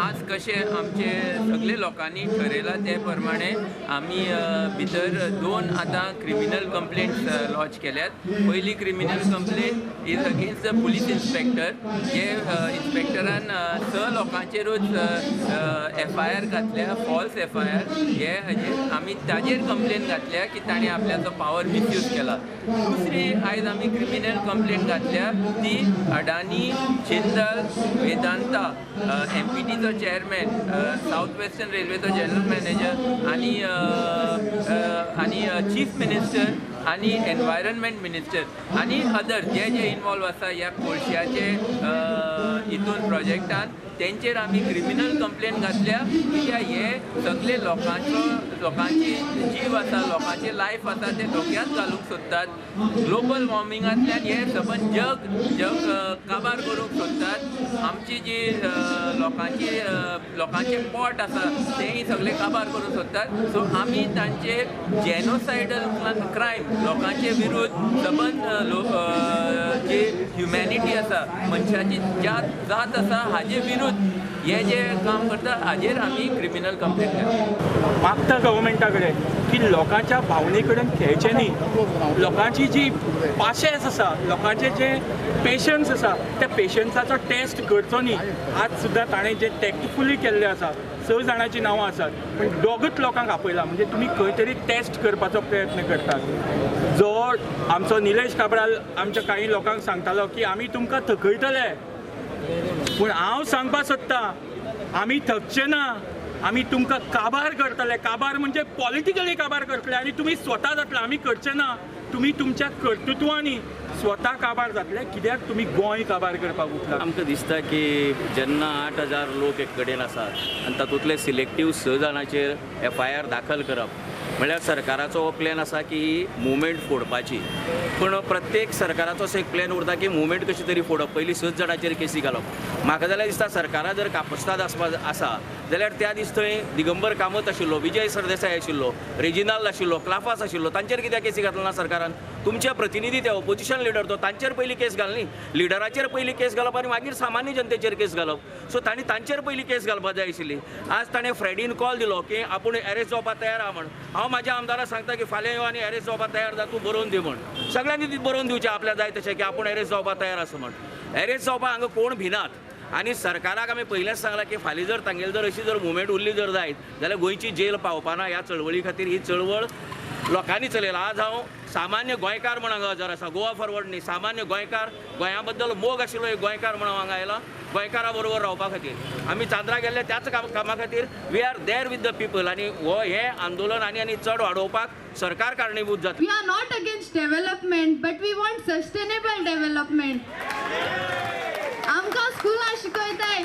आज कशें आमचे सगळे लोकांनी ठरयलां ते प्रमाणे आमी भितर दोन आतां क्रिमिनल कंप्लेंट्स लॉज केल्यात. पयली criminal complaint is against the police inspector, जे इन्स्पेक्टरान 6 लोकांचेरूच एफआयआर घातल्या, फॉल्स एफआयआर. हे हाजेर आमी ताजेर कंप्लेन घातल्या की ताणें आपल्याचो पावर मिसयूज केला. दुसरी आयज आमी क्रिमिनल कंप्लेन घातल्या ती अडानी, जिंदल, वेदांता, एमपीटीचो चेअरमॅन, सावथ वेस्टर्न रेल्वेचो जनरल मॅनेजर आनी आनी चीफ मिनिस्टर आनी एनवायरमेंट मिनिस्टर आनी अदर जे जे इनवॉल्व आसा ह्या कोळश्याचे हितून प्रोजेक्टान, तेंचेर आमी क्रिमिनल कंप्लेन घातल्या. कित्याक हे सगळे लोकांचो, लोकांची जीव आसा, लोकांचे लायफ आसा, ते धोक्यांत घालूंक सोदतात. ग्लोबल वॉर्मिंगांतल्यान हे सबंद जग जग काबार करूंक सोदतात. आमची जी लोकांची लोकांचें पोट आसा तेंय सगळें काबार करूंक सोदतात. सो आमी तांचे जेनोसायडल क्रायम, लोकांचे विरुद्ध, सबंद जी ह्युमॅनिटी आसा, मनशाची जात जात आसा, हाजे विरुद्ध हे जे काम करता हाजेर आमी क्रिमिनल कंप्लेन केला. मागता गव्हर्मेंटा कडेन की लोकांच्या भावने कडेन खेळचें न्ही. लोकांची जी पाशेंस आसा, लोकांचे जे पेशन्स आसा, त्या पेशन्साचो टेस्ट करचो न्ही. आज सुद्दां ताणें जे टॅक्टफुली केल्लें आसा, 6 जाणांची नांवां आसात पूण दोगूच लोकांक आपयला, म्हणजे तुमी खंय तरी टेस्ट करपाचो प्रयत्न करतात. जो आमचो निलेश काब्राल आमच्या काही लोकांक सांगतालो की आमी तुमकां थकयतले, पूण हांव सांगपाक सोदतां आमी थकचे ना, आमी तुमकां काबार करतले. काबार म्हणजे पॉलिटिकली काबार करतले आनी तुमी स्वता जातले, आमी करचे ना. तुमी तुमच्या कर्तृत्वांनी स्वता काबार जातले, कित्याक तुमी गोंय काबार करपाक उठला. आमकां दिसता की जेन्ना 8000 लोक एक कडेन आसात आनी तातूंतले सिलेक्टीव 6 जाणांचेर एफआयआर दाखल करप म्हळ्यार सरकाराचो हो प्लॅन आसा की मुवमेंट फोडपाची. पूण प्रत्येक सरकाराचो असो एक प्लॅन उरता की मुवमेंट कशी तरी फोडप, पयलीं 6 जाणांचेर केसी घालप. म्हाका जाल्यार दिसता सरकारां जर कापस्ताद आसपा आसा जाल्यार त्या दीस थंय दिगंबर कामत आशिल्लो, विजय सरदेसाय आशिल्लो, रेजिनाल्ड आशिल्लो, क्लाफास आशिल्लो, तांचेर कित्याक केसी घातलो ना सरकारान? तुमचे प्रतिनिधी ते ऑपोजिशन लिडर तो तांचेर पयलीं केस घालनी, लिडराचेर पयलीं केस घालप आनी मागीर सामान्य जनतेचेर केस घालप. सो तांणी तांचेर पयलीं केस घालपाक जाय आशिल्ली. आज ताणें फ्रेडीन कॉल दिलो की आपूण एरेस्ट जावपाक तयार आहा म्हण. हांव म्हाज्या आमदाराक सांगता की फाल्यां यो आनी एरेस्ट जावपाक तयार जा, तूं बरोवन दी म्हण. सगळ्यांनी बरोवन दिवचें आपल्याक जाय तशें की आपूण एरेस्ट जावपाक तयार आसा म्हण. एरेस्ट जावपाक हांगा कोण भिनात. आनी सरकाराक आमी पयलेंच सांगलां की फाल्यां जर तांगेली जर अशी जर मुवमेंट उरली जर जायत जाल्यार गोंयची जेल पावपाना. ह्या चळवळी खातीर ही चळवळ लोकांनी चलयला. आज हांव सामान्य गोंयकार म्हण हांगा हजर आसा, गोवा फॉरवर्ड न्ही, सामान्य गोंयकार, गोंया बद्दल मोग आशिल्लो एक गोंयकार म्हण हांव हांगा आयला गोंयकारा बरोबर रावपा खातीर. आमी चांदरा गेल्ले त्याच कामा खातीर. We are there with the people. आनी हो हें आंदोलन आनी आनी चड वाडोवपाक सरकार कारणीभूत जाता. We are not against development, but we want sustainable development. आमकां स्कुलां शिकयताय